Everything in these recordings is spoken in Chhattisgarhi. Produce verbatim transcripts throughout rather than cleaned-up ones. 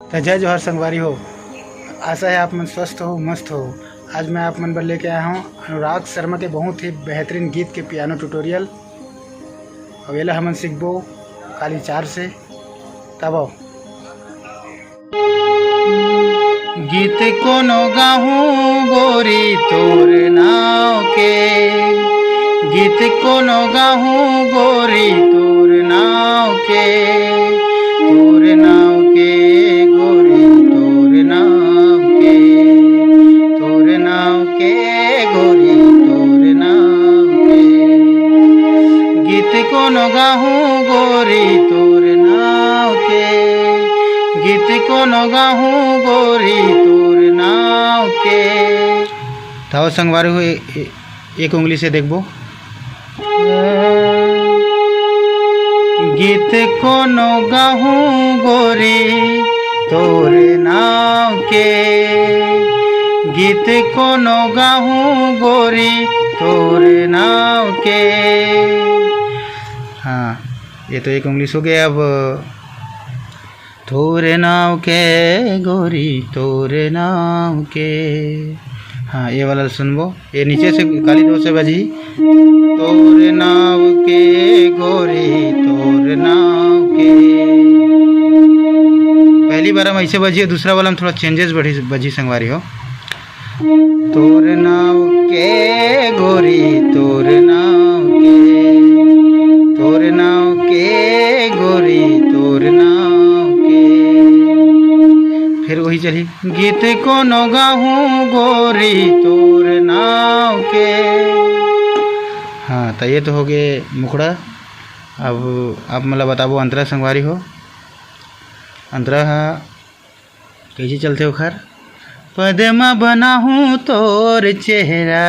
त जय जोहार संगवारी हो, आशा है आप मन स्वस्थ हो, मस्त हो। आज मैं आप मन बर लेके आया हूँ अनुराग शर्मा के बहुत ही बेहतरीन गीत के पियानो ट्यूटोरियल। अब एला हमन सीखबो काली चार से। तब आओ। गीत कोनो गाहूँ गोरी तोर नाव के, गीत कोनो गाहूँ गोरी तोर नाव के, तोर नाव के गोरी तोर नाव के, तोर नाव के गोरी तोर नाव के। गीत कोनो गाहूँ गोरी तोर नाव के, गीत कोनो गाहूँ गोरी तोर नाव के। त आओ संगवारी हो, ए-, ए-, एक उंगली से देखबो। गीत कोनो गाहूँ गोरी तोर नाव के, गीत कोनो गाहूँ गोरी तोर नाव के। हाँ, ये तो एक उंगली हो गया। अब तोर नाव के गोरी तोर नाव के। हाँ, ये वाला सुनबो, ये नीचे से काली दो से बजी। तोर नाव के गोरी तोर नाव के। पहली बार हम ऐसे बजी, दूसरा वाला में थोड़ा चेंजेस बढ़ी बजी संगवारी हो। तोर नाव के गोरी तोर नाव के, तोर नाव के गोरी तोर नाव के। फिर वही चली। गीत कोनो गाहूँ गोरी तोर नाव के। हाँ, तो ये तो हो गए मुखड़ा। अब आप मोला बताबो अंतरा संगवारी हो, अंतरा हा कैसे चलते ओखर। पदमा बनाहूँ तोर चेहरा,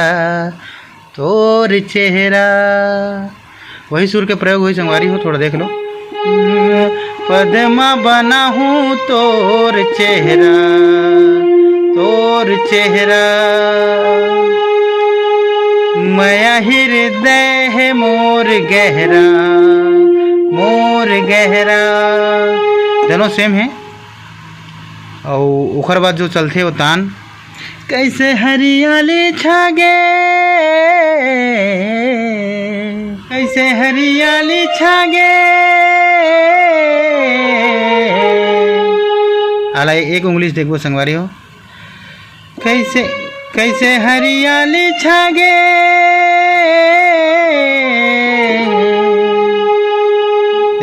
तोर चेहरा। वही सुर के प्रयोग हुई संगवारी हो, थोड़ा देख लो। पदमा बनाहूँ तोर चेहरा, तोर चेहरा। मया हृदय है मोर गहरा, मोर गहरा। दोनों सेम है। अउ ओकर बाद जो चलथे वो तान, कैसे हरियाली छागे, कैसे हरियाली छागे। आला एक उंगली से देखबो संगवारी हो, कैसे, कैसे हरियाली छागे।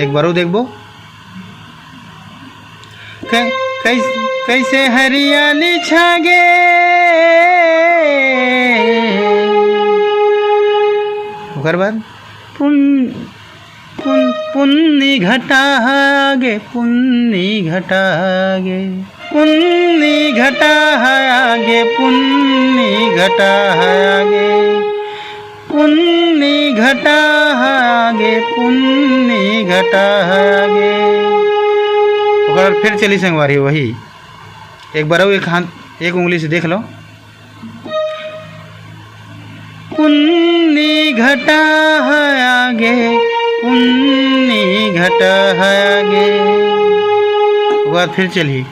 एक बार देखबो। कै-, कैस-, कैसे हरियाली छागे। ओकर बाद पुन-, पुन-, पुन्नी घटा आगे, पुन्नी घटा आगे, पुन्नी घटा आगे, पुन्नी घटा आगे। पुन्नी घटा आगे, पुन्नी घटा आगे। ओकर बाद फिर चली संगवारी वही। एक बार अउ एक हाथ, एक उंगली से देख लो। पुन्नी घटा आगे, पुन्नी घटा आगे। ओकर बाद फिर चली।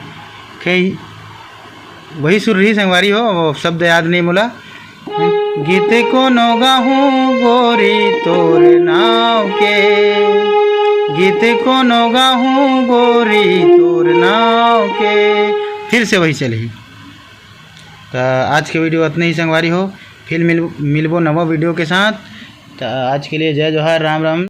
कई वही सुर रही संगवारी हो, अब शब्द याद नहीं मोला। गीत कोनो गाहूँ गोरी तोर नाव के, गीत कोनो गाहूँ गोरी तोर नाव के। फिर से वही चलही। त आज के वीडियो अतने ही संगवारी हो, फिर मिल-, मिलबो नवा वीडियो के साथ। त आज के लिए जय जोहार, राम राम।